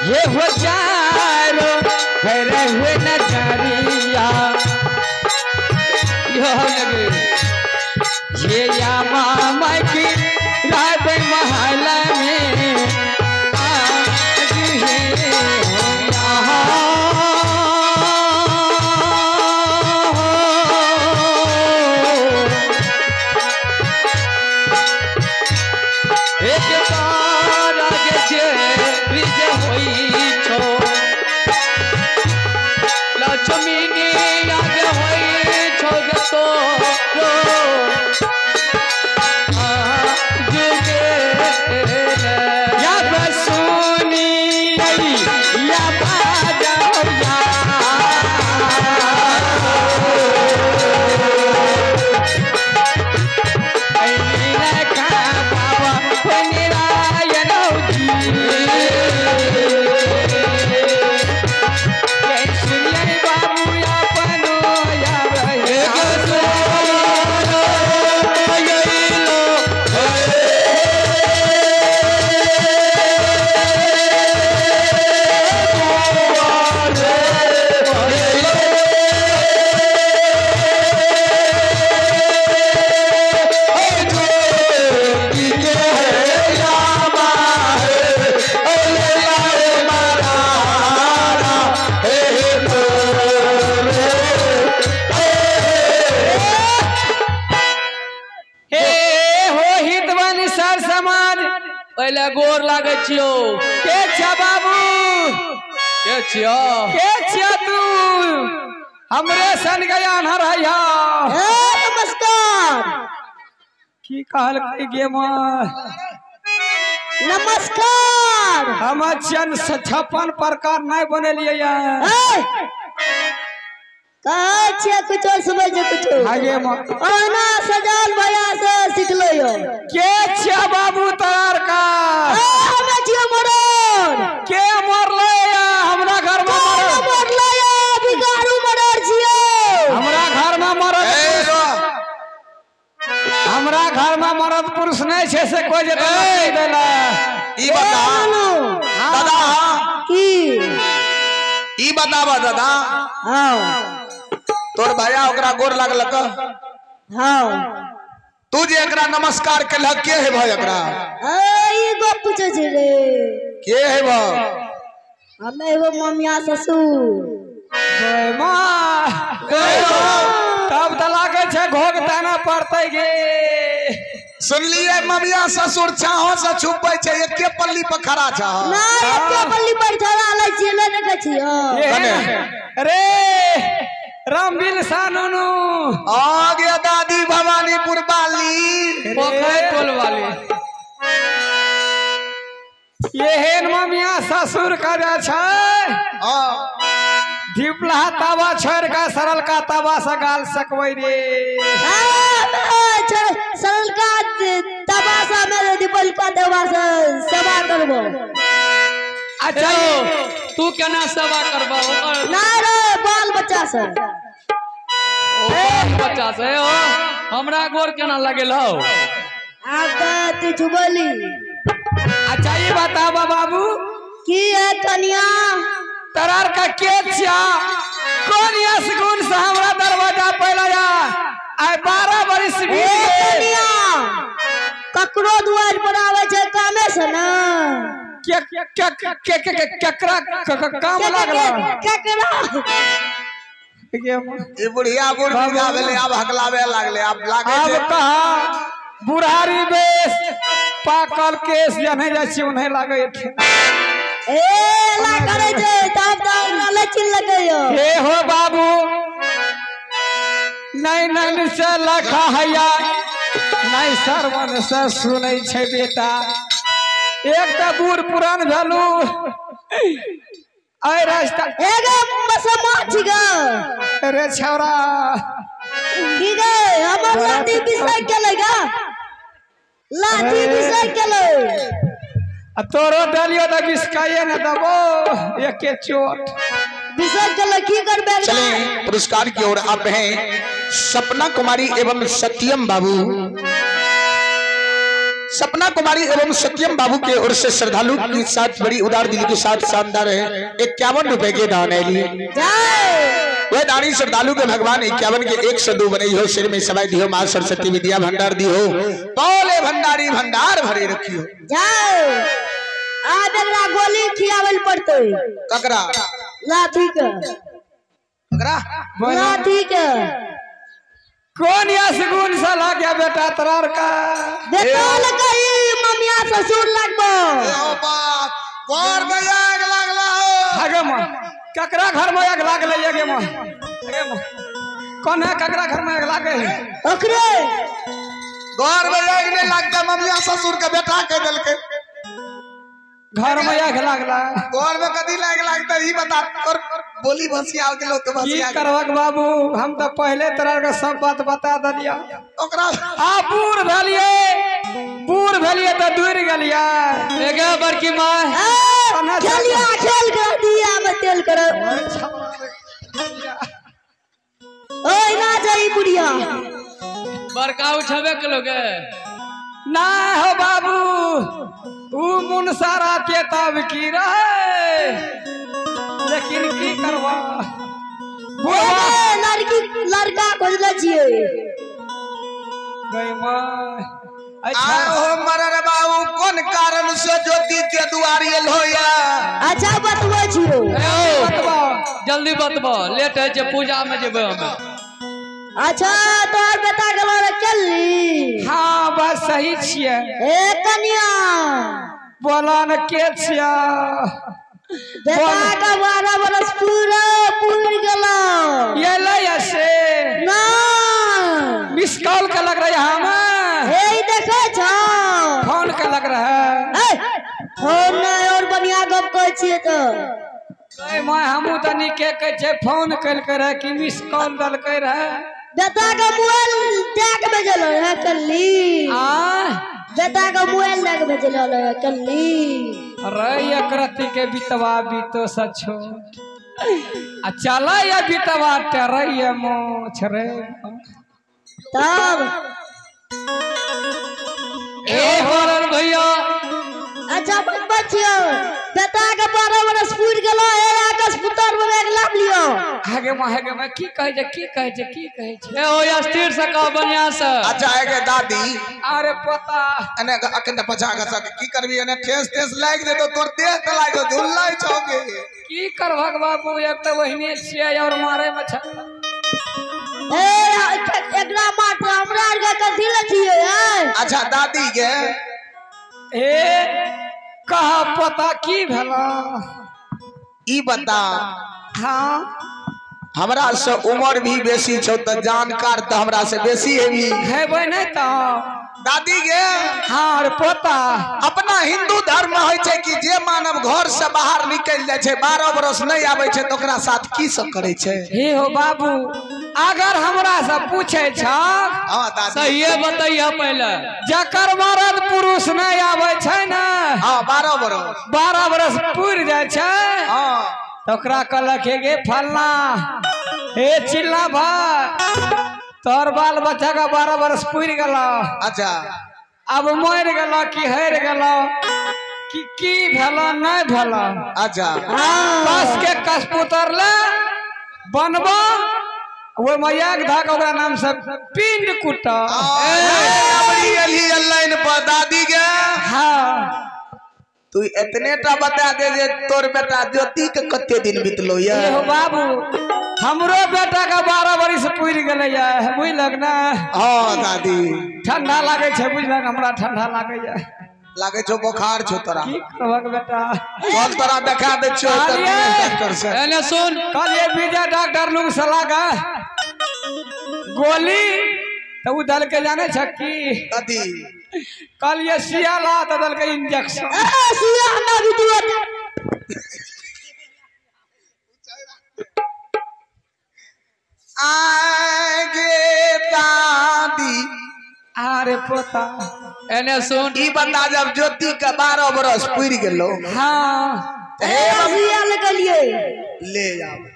ये हो चारो भरे हुए नजरिया यो लगे ये यामा माई की रात महल में आज है हो यहाँ एक बार आगे जे विजय होई छो लक्ष्मी ने आगे होई छो गे तो या बसुनी या बाजाओ या पहले गोर लागे छियो। के छा बाबू, के छियो, के छिया तू? हमरे सन गया अनहर है। नमस्कार। की कहल गे मां? नमस्कार। हम चन 56 प्रकार नहीं बनेलिए। कहे छियै कुछो सुनै छै कुछो। आगे मां ओना सजाल भैया से सिखलो यो। के छिया बाबू तोहर का? हमे छियै मरर। के मरले या? हमरा घर में मरल मरले या, बिगाड़ू मरर छियै। हमरा घर में मरल, हमरा घर में मरद पुरुष नहीं छै से कोई जे नहीं देला। ई बता दादा, की ई बतावा दादा। हां तोर भैया ओकरा गोर लागलक? हां। तू जे एकरा नमस्कार केलक के है भाई एकरा? ई गप पूछे छै रे। के है भाई? हमे एगो ममिया ससुर। गय मां गय, तब त लागे छै घोग ताना पड़तै गे। सुनलिए ममिया ससुर छाहो से छुपै छै, एके पल्ली पर खड़ा छा। ना एके पल्ली पर खड़ा लै छियै, नै देखै छियै। अरे रामबिल सानू आ गया दादी भवानीपुर वाली, पोखर टोल वाली। एहन ममिया ससुर करे छै ढिपला तावा छोड़ के सरल का तावा से गाल सकबै रे। सरल का तावा से हमे ढिपल का तावा से सेवा करबो। अच्छा तू केना सेवा करबो? ना रे बाल बच्चा से। बाल बच्चा से हो हमरा गोर केना लगेल हो? आब त तू छुबली। अच्छा ये बतावा बाबू की है कनिया तरार का के छिया? कौन यसगुन से हमरा दरवाजा पे आया? आइ 12 बरिस बीत गेल। कनिया ककरो दुआर पर आवे छै कामे से ना। के के के के केकरा काम लागल? केकरा ई बुढ़िया बुढ़ भेलै, आब हकलावे लागले, आब लागे आब कहा बुढ़ारी बेस पाकल केस जने जाइ छी उन्हें लागे। ए ला करे छै तब त हमरा चिल लगे यो। हे हो बाबू नहीं नहीं से लखा हैया नहीं सरवन से सुनै छै बेटा। एक त बूढ़ पुरान भेलू आइ रास्ता एगो बसमा छी ग। अरे छौरा की गे हमर लाठी बिसक गेलै गा, लाठी बिसक गेलै। आ तोरो देलियो त बिसकाइए न देबो एके चोट बिसक गेलै। की करबे? चले पुरस्कार की ओर आप हैं सपना कुमारी एवं सत्यम बाबू। सपना कुमारी एवं सत्यम बाबू के ओर से श्रद्धालु के साथ बड़ी उदार दिल के साथ शानदार है 51 रुपए के दान है लिए। वह दानी श्रद्धालु के भगवान 51 के 102 बने हो, सिर में सवाई दियो, मां सरस्वती विद्या भंडार दी हो, पौले भंडारी भंडार भरे रखी हो। आज एकरा गोली खियावल पड़ते। ककरा? लाठी के। ककरा? लाठी के। कौन असगुन साला गया बेटा तरार का? बेटा लगई ममिया ससुर लगबो। ओ बाप घर में आग लागला हो। आगे मां ककरा घर में आग लागले? आगे मां, आगे मां कौन है ककरा घर में आग लागे? ओकरे घर में आग नहीं लगता, ममिया ससुर के बेटा के देलके घर में आग लागला। घर में कदी लाग लागता ई बता और बोली भसिया गेलो तो भसिया की करवक बाबू, हम तो पहले तरह के सब बात बता दलिया ओकरा। आ बूढ़ भेलिए, बूढ़ भेलिए तो दूर गेलिए। एगे बड़की मां खेलिया खेल कर दिया में तेल कर। ओए ना जाई बुढ़िया बड़का उठबे के लोगे ना हो बाबू, ऊ मुनसारा के तब की रहे, लेकिन की करवा लड़की लड़का खोजले छिए गई मां। अच्छा हो मरर बाबू कौन कारण से ज्योति के दुआरी होया? अच्छा बतबो छियो, जल्दी बतबो, लेट है जे पूजा में जेबे हम। अच्छा तोहर बेटा गेलो रे चलली? हाँ बस सही छिए। ए कनिया बोला न के छिया? बेटा का 12 बरस पूरा पूर गेलो। ये ले से ना मिस कॉल का लग रहा है हमें। हे देखै छौ फोन का लग रहा है। ए फोन नहीं और बढ़िया गप कहै छिए तो। ए मां हमू तनी के कहै छै फोन कल के रहे कि मिस कॉल दलकै रहे। बेटा का मोबाइल दे के भेजल है कल्ली। आ बेटा का मोबाइल दे के भेजल है कल्ली। अरे एकरती के बितवा बीतो सछो आ चला या बितवा टेरैया मोछ रे तब। ए हरन भैया अच्छा बतबै छियौ बेटा के 12 बरस पूर गेलो, हे आकाश पुत्र बने के लाभ लियो। आगे मां, आगे मां की कहै छै, की कहै छै, की कहै छै? ए ओ स्थिर से कह बढ़िया से। अच्छा एगे दादी अरे पोता एने अखन त पछा के सक की करबी, एने ठेस ठेस लाग जेतो तोर देह त लाग जेतो झुल्लै छौगे। की करभक बाबू, एक त ओहने छियै और मारे में छ। ए एकरा मात्र हमरा आर के कथी ले छियै? अच्छा दादी के ए कहा पता की भेला ई बता। हाँ हमरा से उम्र भी बेसी छौ त जानकार त हमरा से बेसी हेबी। हेबै नहीं त दादी गे। हाँ रे पोता अपना हिंदू धर्म होइ छै कि जे मानव घर से बाहर निकल जाय छै 12 बरस नहीं आबै छै त ओकरा साथ की सब करै छै? हे हो बाबू अगर हमरा से पूछे छ। हाँ दादी सहिए बतैया पहले। जकर मरद पुरुष नहीं आबै छै ना। हाँ 12 बरस 12 बरस पुर जाय छै। हाँ तो ओकरा कहलक हे गे फलना हे चिल्ला भाई तोर बाल बच्चा का 12 बरस पुर गेलो। अच्छा अब मर गेलो कि हर गेलो कि की भेलो नहीं भेलो। अच्छा कस के कस पुतर ले बनबो वो मैया के धाक ओकरा नाम से पिंड कुटा। लाइन पर दादी गे। हाँ तू इतने टा बता दे जे तोर बेटा ज्योति के कते दिन बीतलो या? हो बाबू हमरो बेटा का 12 बरस पुर गेलै या बुझलक ना। हाँ दादी ठंडा लागे छै बुझलक, हमरा ठंडा लागे या लागे छौ बुखार छौ तोरा। की करबक बेटा चल तोरा देखा दे छियौ डॉक्टर से। एने सुन कहलिए विजय डॉक्टर लुग सलाह गा गोली तो उ दल के जाने छ की कथी? कहलिए सियाला तो दल के इंजेक्शन। ए सिया हमरा भी दियो। आगे दादी अरे पोता एने सुन ई बता जब ज्योति के 12 बरस पुर गेलो। हाँ सिया लगलिए ले आब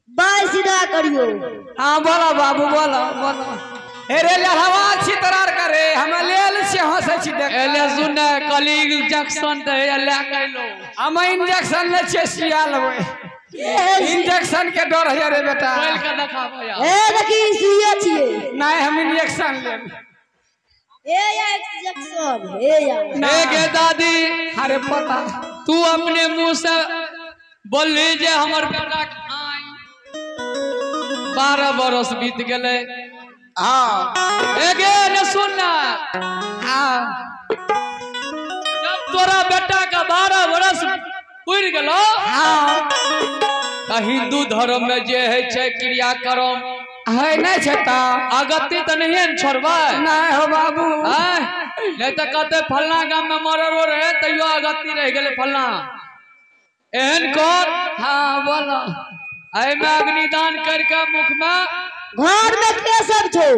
बाय सीधा करियो। हाँ बोला बाबू बोला बोला। अरे लहवा छी तरार करे हम लेल छी हंसै छी देख एले सुन कली इंजेक्शन दे ले कैलो। हम इंजेक्शन ले छियै सिया लेबै। इंजेक्शन के डर है रे बेटा। बोल के देखाबो यार। ए देखी सुइया छियै। नहीं हम इंजेक्शन लेब। ए या इंजेक्शन हे या। ए गे दादी अरे पता तू अपने मुंह से बोलली जे हमर बेटा आई 12 बरस बीत गेलै। हाँ ए गे ने सुन ना। हाँ जब तोरा बेटा का 12 बरस पुर गेलो। हाँ त हिंदू धर्म में जे है छै क्रियाक्रम है नहीं छै त अगत्ती त नहीं ने छोड़बै। नहीं हो बाबू। आय नहीं त कहते फलना गाम में मररो रहे तैयो अगत्ती रह गेलै फलना। एहन कर। हाँ बोलो। एहिमे अग्निदान करके मुख में घर में के सब छौ।